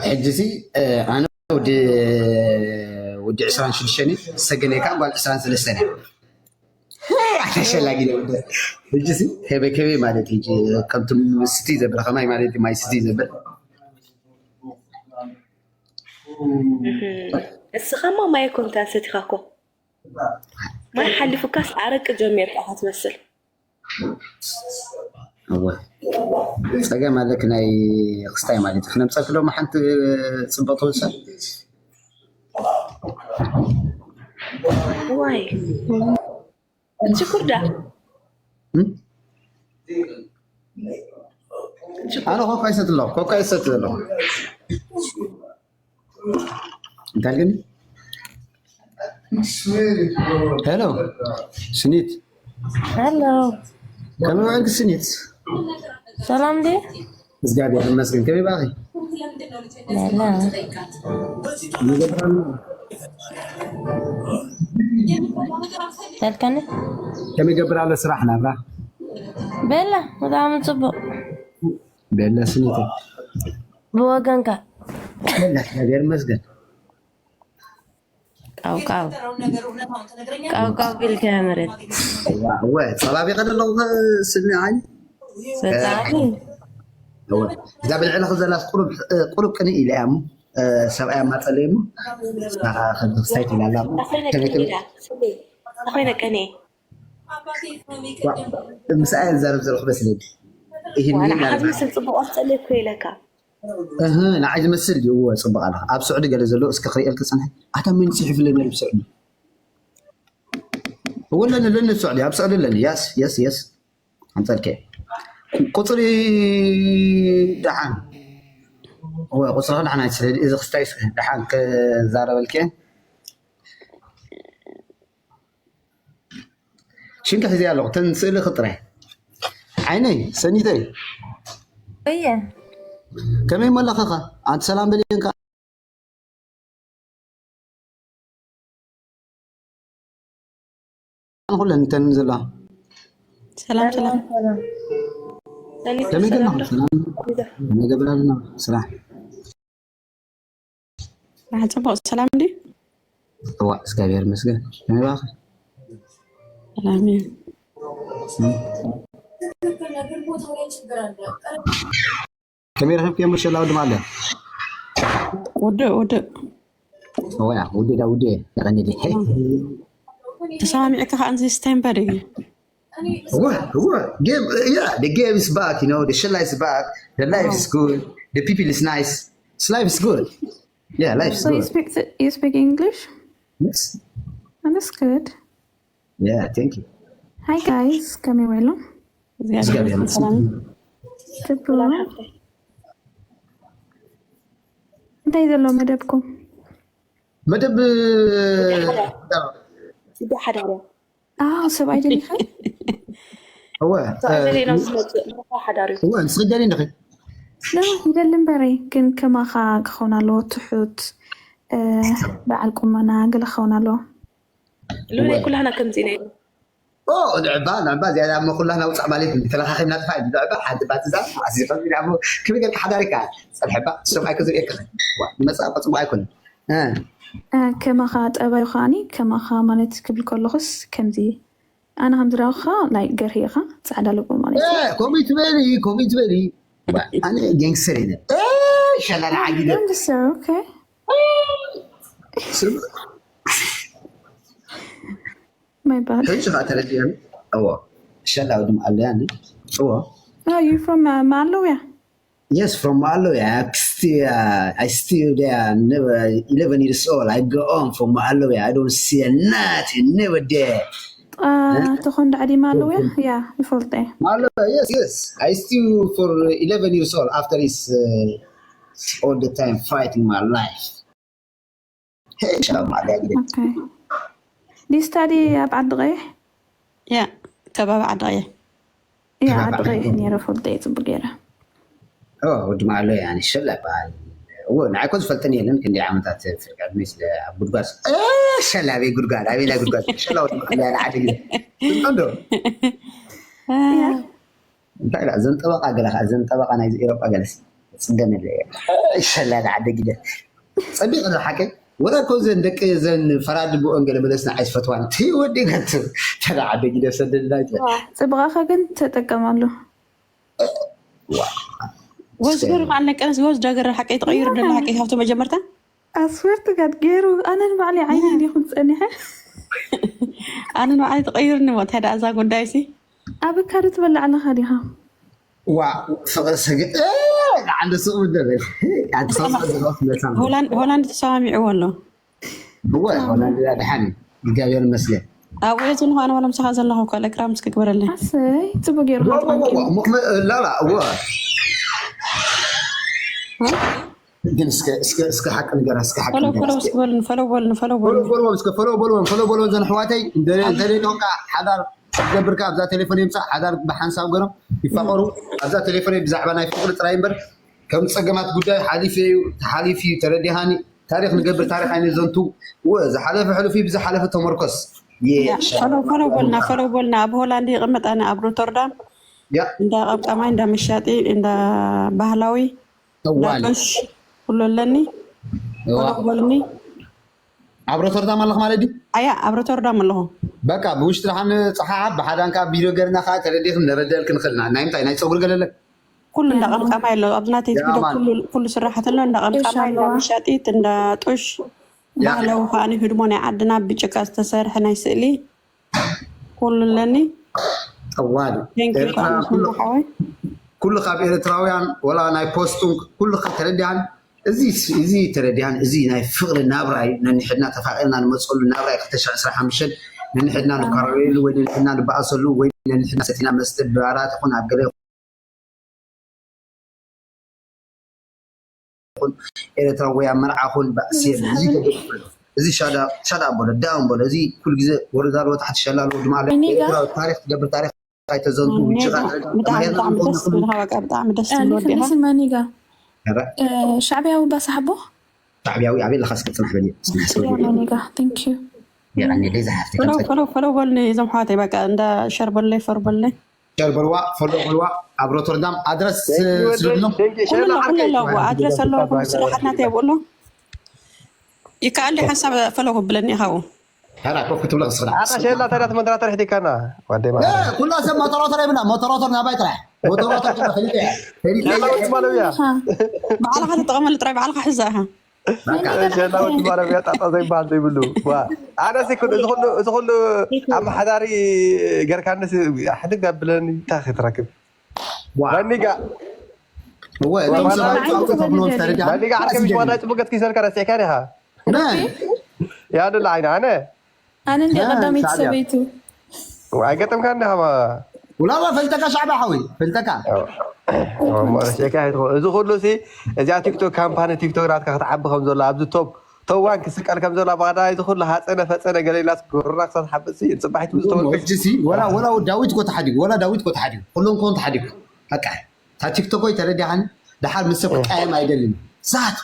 ሕጂ ሲ ኣነ ወዲ ወዲ ዕስራን ሽዱሽተን ሰገነ ከዓ ጓል ዕስራን ሰለስተን። ኣተሸላጊ ሕጂ ሲ ከበይ ከበይ ማለት ሕጂ ከምቲ ስቲ ዘብል ከማይ ማለት ማይ ስቲ ዘብል እስኻማ ማይ ኮንታ ሰቲኻኮ ማይ ሓሊፉካስ ኣረቂ ጀሚርካ ኢኻ ትመስል። እወ ጸገም ኣለክ ናይ ክስታይ ማለት ክነምጸልክ ሎማ ሓንቲ ጽቡቅ ትውሰድ ዋይ ሽኩርዳ ኣነ ኮካ ይሰት ኣለኹ ኮካ ይሰት ዘለኹ እንታይ ግን ሄሎ ስኒት ሄሎ ከመይ ውዕልክ ስኒት ሰላም ዲ እግዚኣብሔር ይመስገን ከመይ ባኺ ሰላም ተልከኒ ከመይ ገብር ኣሎ ስራሕ ናብራ በላ ብጣዕሚ ፅቡቅ በላ ስኒት ብወገንካ በላ እግዚኣብሔር ይመስገን ቃውቃው ቃውቃው ቢልካ መሬት እወ ጸባቢቀ ዘለኹ ስኒ ዓይኒ ብጣዕሚ እዛ ብልዕልኺ ዘላስ ቁሩብ ቅንእ ኢለ እያ እሞ ሰብኣይ ኣማፀለ እሞ ንዓኻ ክሳይት ኢላ ኣላ እሞ ከመይ ከመይ ኮይነ ቀኔ ምስኣ እየ ዝዛረብ ዘለኹ መስለኒ ይህኒ ንዓኻ ዝመስል ፅቡቅ ኣፍፀለ እኮ ኢለካ እህ ንዓይ ዝመስል እዩ እወ ፅቡቅ ኣለኻ ኣብ ስዑዲ ገለ ዘሎ እስከ ክርእየልክ ፅንሐ ኣታ መን ፅሒፍለኒ ኣብ ስዑዲ እወ ኣለኒ ኣለኒ ኣብ ስዑዲ ኣብ ስዑዲ ኣለኒ ያስ የስ የስ ኣምፀልከ ቁፅሪ ደሓን እወ ቁፅሪ ደሓን ኣይትስለኒ እዚ ክስታይ ደሓን ክዛረበልከ ሽንኪ ሒዘ ኣለኹ ተን ስእሊ ክጥረ ዓይነይ ሰኒተይ እየ ከመይ መለኸኻ ኣንቲ ሰላም በልየንካ ኩለን እንተን ዘለዋ ሰላም ሰላም። ከመይ ገለኹም ሰላም መገብር ኣለና ስራሕ ስራሕ ፅቡቅ ሰላም ድዩ? እዋ እግዚኣብሔር ይመስገን ከመይ ባኸ ሰላም እዩ። ከመይ ረኸብክዮ መሸላ ወዲ ማለ ውድእ ውድእ ወያ ውዴ ዳ ውዴ የቐኒዲ ተሰማሚዕካ ከዓ እንዚ ስቴምበር እዩ What? What? Game? Yeah, the game is back. You know, the shella is back. The life is good. The people is nice. It's life is good. Yeah, life is So you good. speak you speak English? Yes. Oh, that's good. Yeah, thank you. Hi guys, ከመይ ውዒሉ? እግዚኣብሔር ይመስገን። ጽቡቕ። እንታይ ዘሎ መደብኩም? መደብ ጽቡቅ ሓዳርያ ኣዎ ሰብኣይ ደሊኻ? እወ ተቐበሌና ዝመፅእ መርሓ ሓዳር እዩ እወ ንስኽደሊ እንድኺ ኖ ይደሊ እምበረይ ግን ከማኻ ክኸውን ኣለዎ ትሑት እ፣ በዓል ቁመና ገለ ክኸውን ኣለዎ ሉለይ ኩላህና ከምዚ ኢና ኢና ኦ ንዕባ ንዕባ እዚኣ እሞ ኩላህና ውፃእ ማለት እዩ ተለኻኺምና ጥፋ እዩ ንዕባ ሓንቲ ባት እዛ ኣዚኻ እሞ ክብገር ሓዳሪካ ፀንሐባ ሰብኣይ ክዝርእየካ ንመፅእ እኮ ፅቡቅ ኣይኮነን እ፣ እ፣ ከማኻ ጠባዩ ከዓኒ ከማኻ ማለት ክብል ከለኹስ ከምዚ ኣነ ከም ዝረኣኹኻ ናይ ገርሂ ኢኻ ፃዕዳ ልቡ ማለት እዩ እ፣ ከምኡ ትበሊ ከምኡ ትበሊ ዋ፣ ኣነ ጋንግስተር እየ እ፣ ሸላላ ዓጊደ Gangster, okay. My bad. ሕጂ ከዓ ተረዲኦም እዎ ሸላ ወድም ኣለያ እዎ Oh, you from uh, Maalowya? Yes, from Maalowya. I still, uh, I still there. Never eleven years old. I go on from Maalowya. I don't see nothing. Never there. Uh, ተኾን ዳዕዲ ማለውያ? Yeah, ይፈልጠ። Maalowya, yes, yes. I still for eleven years old. After this, uh, all the time fighting my life. Hey, shalom عليك. Okay. Do you study ኣብ ዓዲ ቀይሕ? ያ ከባቢ ዓዲ ቀይሕ ያ ዓዲ ቀይሕ ነይረ ፈልጠ እየ ፅቡቅ ገይረ። ኦ ወዲ ማሎ ያኒ ሸላ በሃል እዎ ንዓይ ኮ ዝፈልጠኒ የለን ክንደይ ዓመታት ፍርቂ ዕድመ ስለ ኣብ ጉድጓድ እ፣ ሸላ ኣበይ ጉድጓድ ኣበይ ናይ ጉድጓድ ሸላ ወዲ ማሎ ያኒ ዓዲ ግዜ እንዶ እንታይ ኢላ ዘንጠበቃ ገለ ከዓ ዘንጠበቃ ናይዚ ኤሮጳ ገለስ ጽገመለ ይሸላ ንዓደ ጊደ ጸቢቕ ንሓቂ ወላ እኮ ዘን ደቂ ዘን ፈራዲ ብኦን ገለ መለስና ኣይዝፈትዋን ትወዲ ገት ተዳ ዓደ ጊደ ሰደላ ይትበል ጽብቓኸ ግን ተጠቀማሉ። ወዝ ገሩ ከዓል ነቀነስ ወዝ ዳገረ ሓቀይ ተቐይሩ ደላ ሓቀይ ካብቲ መጀመርታ ኣስወርት ጋድ ገይሩ ኣነን ባዕለይ ዓይነ ዲኹም ጸኒሐ ኣነ ንባዕለይ ተቐይሩኒ ሞ እንታይ ደኣ እዛ ጉዳይ ሲ ኣበካዶ ትበልዕ ኣለኻ ዲኻ? ዋ ፍቕሪ ስግእ ንዓንዲ ሱቕ ምደበል ኣንዲ ሰው ዝረፍ መሳም ሆላንድ ሆላንድ ተሰማሚዕዎ ኣሎ እወ ሆላንድ ዳ ድሓን እዩ እግዚኣብሔር ይመስገን ኣብኡ እየ ዝንኳነ ዋላ ምሳኻ ዘለኹ እኮ ለክራም እስኪ ግበረለይ ኣሰይ ጽቡቅ ገይሩ ላላ እወ ግን እስከ እስከ እስከ ሓቂ ንገራ እስከ ሓቂ ፈለው ንገራ ፈለው እስኪ በሉኒ ፈለው በሉኒ ፈለው በሉኒ ፈለው በልዎም እስከ ፈለው በልዎም ፈለው በልዎም ዘን ኣሕዋተይ እንተ- እንተደይኖምካ ሓዳር ትገብርካ ኣብዛ ቴሌፎን የምፃእ ሓዳር ብሓንሳብ ገሮም ይፋቀሩ ኣብዛ ቴሌፎን ብዛዕባ ናይ ፍቅሪ ጥራይ እምበር ከም ፀገማት ጉዳይ ሓሊፈ እዩ ተሓሊፍ እዩ ተረዲሃኒ ታሪክ ንገብር ታሪክ ኣይነ ዘንቱ ዝሓለፈ ሕሉፍ እዩ ብዝሓለፈ ተመርኮስ ፈለው ፈለው በልና ፈለው በልና ኣብ ሆላንድ ይቕመጥ ኣነ ኣብ ሮተርዳም ያ እንዳ ቀምቃማይ እንዳ መሻጢ እንዳ ባህላዊ እንዳ እዋል ጦሽ ኩሉ ኣለኒ ፈለው በልኒ ኣብ ሮተርዳም ኣለኽ ማለት ድዩ ኣያ ኣብ ሮተርዳም ኣለኹ በቃ ብውሽጢ ደሓን ፀሓሓት ብሓዳንካ ቪድዮ ገርና ከዓ ተረዲኽን ነረደልክ ንኽእልና ናይ ምንታይ ናይ ፀጉሪ ገለለ ኩሉ እንዳ ቀምቃማይ ኣሎ ኣብዚ ናተይ ቪድዮ ኩሉ- ኩሉ ስራሓት ኣሎ እንዳ ቀምቃማይ እንዳ መሻጢት እንዳ ጡሽ ያ። ባህላዊ ከዓኒ ህድሞ ናይ ዓድና ብጭቃ ዝተሰርሐ ናይ ስእሊ ኩሉ ኣለኒ ጠዋል Thank you ኤርትራ ብጣዕሚ ኩሉ- ሓወይ ኩሉ ካብ ኤርትራውያን ወላ ናይ ፖስቱን ኩሉ ካብ ተረዲያን እዚ እዚ ተረዲያን እዚ ናይ ፍቅሪ ናብራ እዩ ነንሕድና ተፋቂርና ንመፀሉ ናብራ እዩ ክልተ ሽሕ ዕስራን ሓሙሽተን ነንሕድና ንካረረሉ ወይ ነንሕድና ንበኣሰሉ ወይ ነንሕድና ሰቲና መስተ ብባራት ይኹን ኣብ ገለ ይኹን ኤርትራ ወይ ኣብ መርዓ ኹን ባእሲ የለን። እዚ ተገድፈሉ። እዚ ሻዳ ሻዳ በሎ ዳውን በሎ እዚ ኩሉ ግዜ ወረዳ ኣለዎ ታሕቲ ሸላ ኣለዎ ድማ ኣሎ። እኔ ጋር- ኤርትራ ታሪክ ትገብር ታሪክ ኣይተዘንቱ ውጭ ብጣዕሚ ብጣዕሚ ደስ ዝብልካ በቃ ብጣዕሚ ደስ ዝብል ወዲኻ ሊስን ማኒጋ ኧረ ሻዕብያዊ ባሳሕቦ ሻዕብያዊ ኣበይ ኣለኻ እስከ ፅናሕ በል ፅናሕ እስከ በል ማኒጋ thank you የራኒ ለይ ዝሓፍቲ ፈለው ፈለው ፈለው በልኒ እዞም ሓዋተይ በቃ እንዳ ሸር በለይ ፈር በለይ ሸር በልዋ ፎሎ በልዋ ኣብ ሮተርዳም ኣድረስ ስልብሎም ኩሉ ኣሎ ኩሉ ኣለዎ ኣድረስ ኣለዎ ኩሉ ስራሓትና ተብሎ ይከኣል ሓንሳብ ፈለው ክብለኒ ኢኻው ሄራ ኮፍ ክትብለ ክስኽዳ ኣታ ሸላ ታዲያ ትመንትራ ተርሕዲካና ዋደይ ማ ኩላ ሰብ ሞተሮተር የብላ ሞተሮተር ናባይ ጥራሕ ሞተሮተር ጥራሕ ፈሊጠ ፈሊጠ ሸላ ወዲ ማለብያ ባዕልኻ ተጠቐመሉ ጥራይ ባዕልኻ ሕዛ ኢኻ ሸላ ወዲ ማለብያ ጣጣ ዘይበሃል ዘይብሉ ዋ ኣነሲ ኩሉ እዚ ኩሉ እዚ ኩሉ ኣመሓዳሪ ገርካንስ ሕድግ ኣብለኒ እንታይ ክትረክብ መኒጋ እወ እቶም ሰባት ኣውጥቶ ብሎም ተረዲኻ መኒጋ ዓርከ ምሽ ዋና ጽቡቀት ኪሰልካ ረሲዕካ ዲኻ መን ያደላ ዓይነ ኣነ ኣነ እንዲ ያ፣ ቀዳመይቲ ሻዕብያ። ሰበይቱ ኣይገጥምካ እንዲኻ ውላባ ፈልጠካ ሻዕብያ ሓወይ ፈልጠካ ረሲዕካ ኣይትኾ እዚ ኩሉ ሲ እዚኣ ቲክቶክ ካምፓኒ ቲክቶክ ናትካ ክትዓቢ ከም ዘሎ ኣብዚ ቶፕ ተዋን ክስቀል ከም ዘሎ ባዳ እዚ ኩሉ ሃፀነ ፈፀነ ገለ ኢላስ ጎረና ክሳብ ሓብጥ ሲ ፅባሒት ምስ ተወልደ ሕጂ ሲ ወላ ወላ ዳዊት ኮ ተሓዲጉ ወላ ዳዊት ኮ ተሓዲጉ ኩሎም ኮን ተሓዲጉ በቃ እታ ቲክቶኮይ ተረዲኻኒ ደሓር ምስ ሰብ ክቃየም ኣይደልን ዛት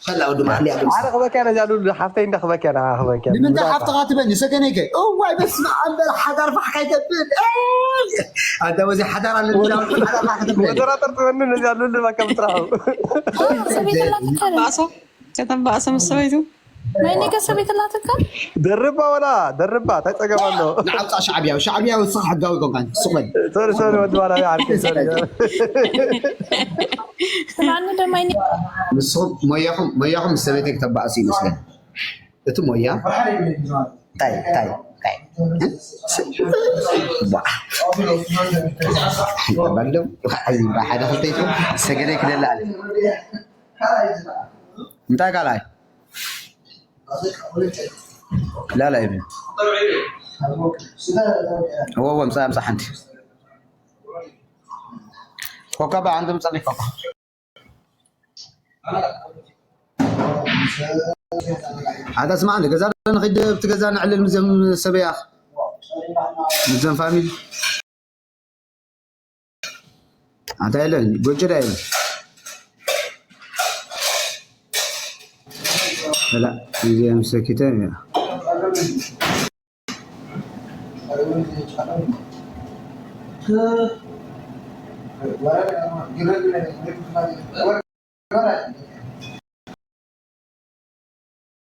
ሸላ ወዲ ማዕሊ ኣብ ኣነ ክበኪያ ነዚኣ ሉሉ ሓፍተይ እንዳ ክበኪያ ንዓ ክበኪያ ንምንታይ ሓፍትኻ ትበኒ ሰገነይከ እዋይ በስመ ኣብ በል ሓዳር ፋሕ ካይተብል ኣንታ በዚ ሓዳር ኣለኒ ሓዳር ፋሕ ክትብል መጠራጠር ትበኒ ነዚኣ ሉሉ በካ ምጥራሑ ሰበይትላትከ ባእሶ ከተባእሰ ምስ ሰበይቱ ናይ ኔጋ ሰበይትላትከ ደርባ ወላ ደርባ እንታይ ፀገም ኣሎ ንዓብፃ ሻዕብያዊ ሻዕብያዊ ስኻ ሕጋዊ ኮንካን ስቕ በል ሶሪ ሶሪ ወዲ ባላ ዓርከ ሶሪ ስማኒ ደማይ ንስኹም ሞያኹም ሞያኹም ምስ ሰበይተይ ክተባእሱ ይመስለኒ እቲ ሞያ እንታይ እንታይ እንታይ ባዕሎም እዚ ብሓደ ክልተ ይቱ ሰገደይ ክደላ ኣለ እንታይ ካልኣይ ላላ ይብል እወ እወ ምፃ ምፃ ሓንቲ ኮካ በዓንተ ምፃ ኮካ ኣታ ስማዕ ንገዛ ንኸይድ ኣብቲ ገዛ ንዕልል ምዘም ሰበያ ምዘም ፋሚሊ ኣታ የለን ጎጆ ዳ የለን ላ እዚኦም ሰኪተ ወረ ግረግ